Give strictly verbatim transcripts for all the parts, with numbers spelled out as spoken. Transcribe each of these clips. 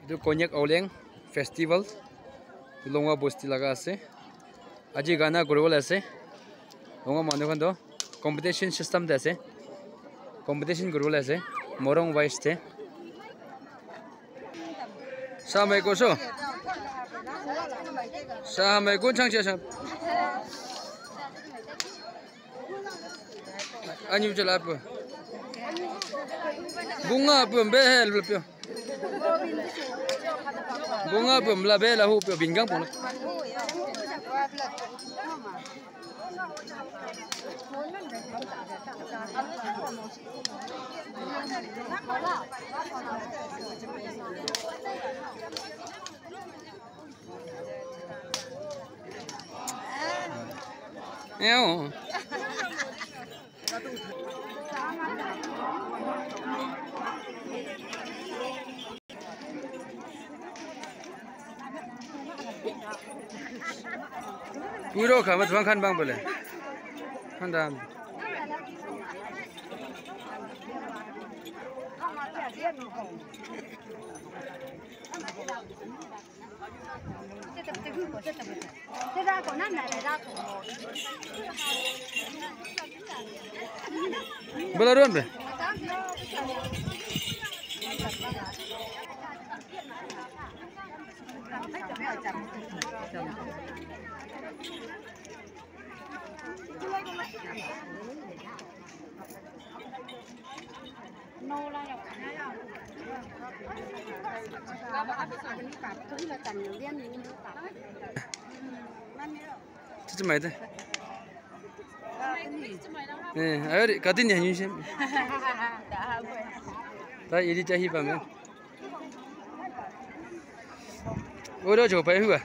Etu Konyak Aoleng festival, Longwa bosti laga ase. Aji gana kuribole ase. Longwa manu khan toh competition system te ase. Competition kuribole ase. Morung wise te. Sa mai ko so. Sa mai ko chang cha sa. Anyu chala pu. Bunga pu mbe hel pu. Bunga pu mla be la hu pu bingang pu. Eo. Puro kha, mat bang khan bang bole. Khan dam. Bala ruan be. Chichi mai de. Eh, ayo ri, kati ni hanyu shem. Ta iri chahi pa me. Oro jo pa hua.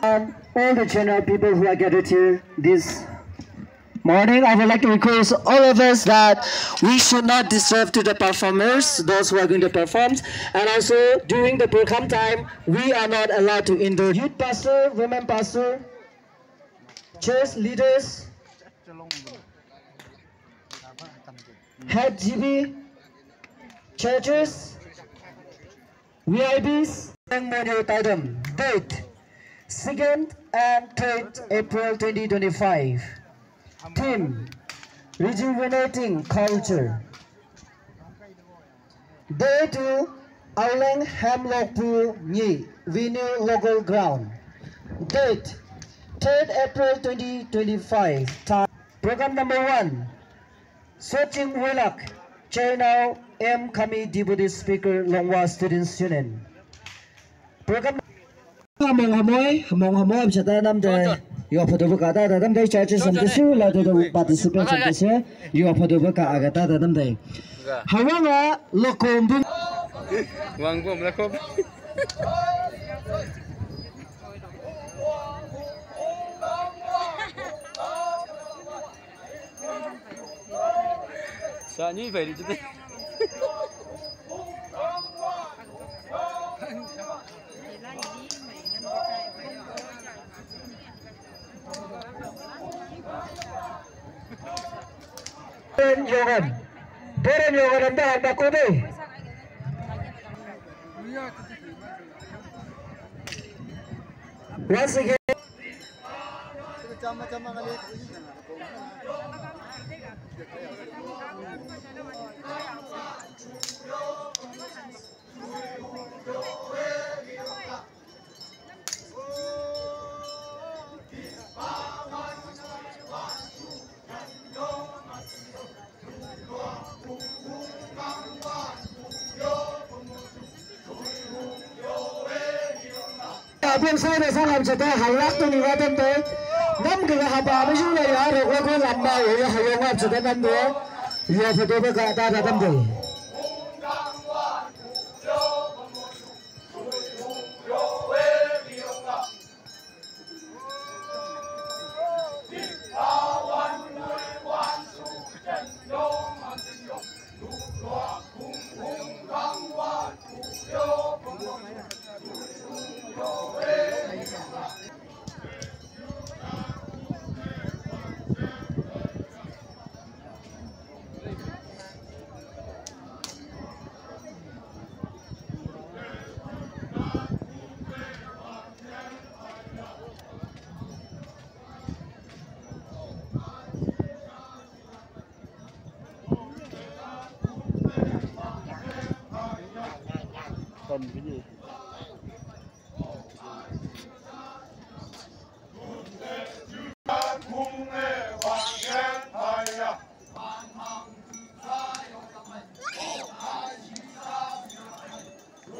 And all the general people who are gathered here this morning, I would like to request all of us that we should not disturb to the performers, those who are going to perform. And also during the program time, we are not allowed to interrupt. Youth pastor, women pastor, church leaders, head G B, churches, V I Ps, ceremonial item, date, second and third April twenty twenty-five. Theme, rejuvenating culture. Day two, Auleng Hemlokpu Nyi, Venue Local Ground. Date, third April twenty twenty-five. Time, program number one, Soching Wilak, Chairnao M Kami, Deputy Speaker, Longwa Students Union. Program Hamong Hamoi, Hamong Hamoi, bisa ta nam de. Yo photo bu ka ta ta nam de, churches sam de su, la de participants sam de su. Yo photo bu ka aga ta ta nam de. Hawanga lokom bu. Wang bom la kom. Sa ni bai ri chite. Ren yogan. Beren yogan anda anda kode. Once again, Abin sai da salam cete halak tu ni watan te. Nam gila haba maju la ya rok la ko lamba ya ya hayong ap cete nam de. Ya photo ba ka ta ta tam de.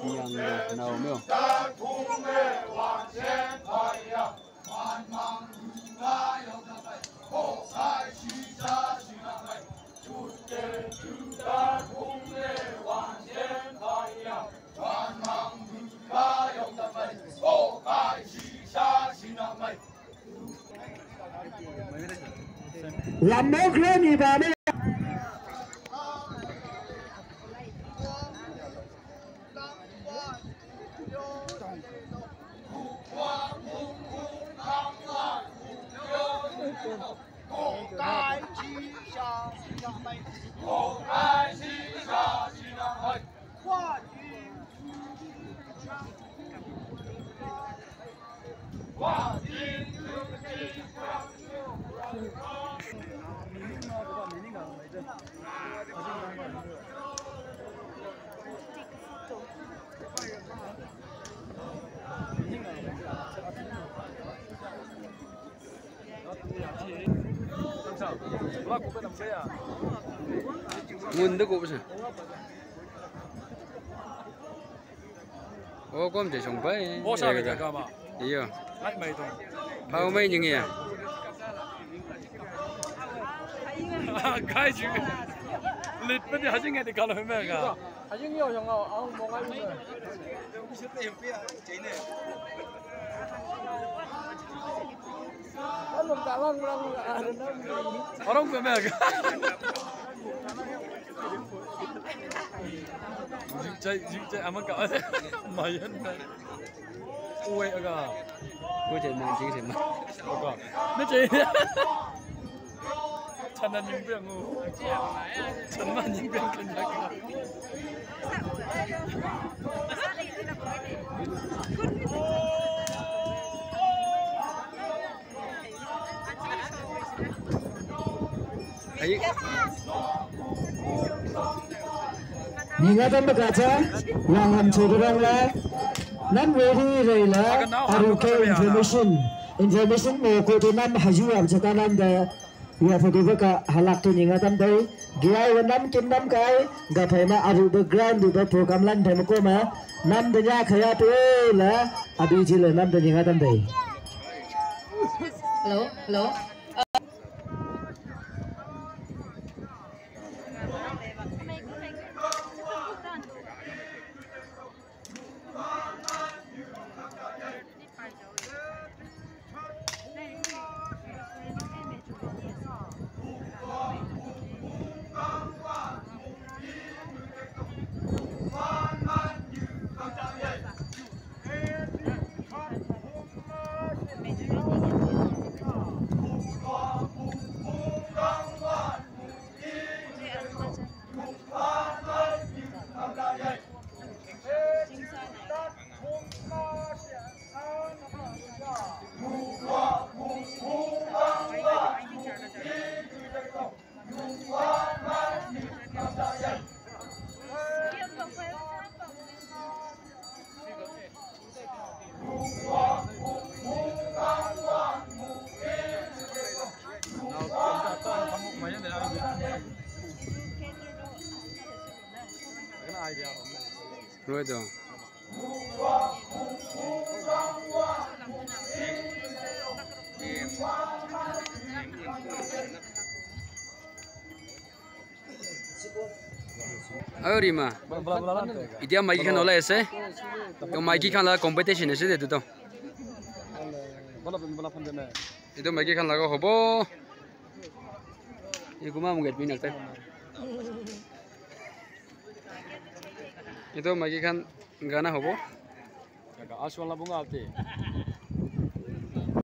Yang nau meo. Lam mo kre ni ba me. Ngun de ko bese. O kom je song pai. Bo sa ga ga ma. Iyo. Ngai mai tong. Pau mai nying ya. Kai ji. Lit pe di hajing ngai di kalau me ga. Hajing yo yang au au mo ngai me. Orang pe me ga. Jik chai, jik chai, ama ka. Mayan na. Ue aga. Ue chai man, jik chai man. Aga. Na chai. Chana nying pe ngu. Chana nying pe kan ya ka. Ai. Ni nga tam baka cha, wang ham chu rang la. Nam ready rei la, aru ke information. Information mo ko to nam haju am cha ta nam da. Ya photo baka halak to ni nga tam dai. Giai wa nam kim nam kai, ga phai ma aru ba grand ba program lan phai ma ko ma. Nam da nya khaya to la, abi ji le nam da ni nga tam dai. Hello, hello. Roito. Ayo Rima. Bola, bola, bola, bola. Etia maiki khan olai ase. To maiki khan la competition ase de etu to. Bola, bola, bola, phone de na. Etu maiki khan laga hobo. Ye kuma mong et bin akte. Etu maiki khan gana hobo. Aswala bunga ate.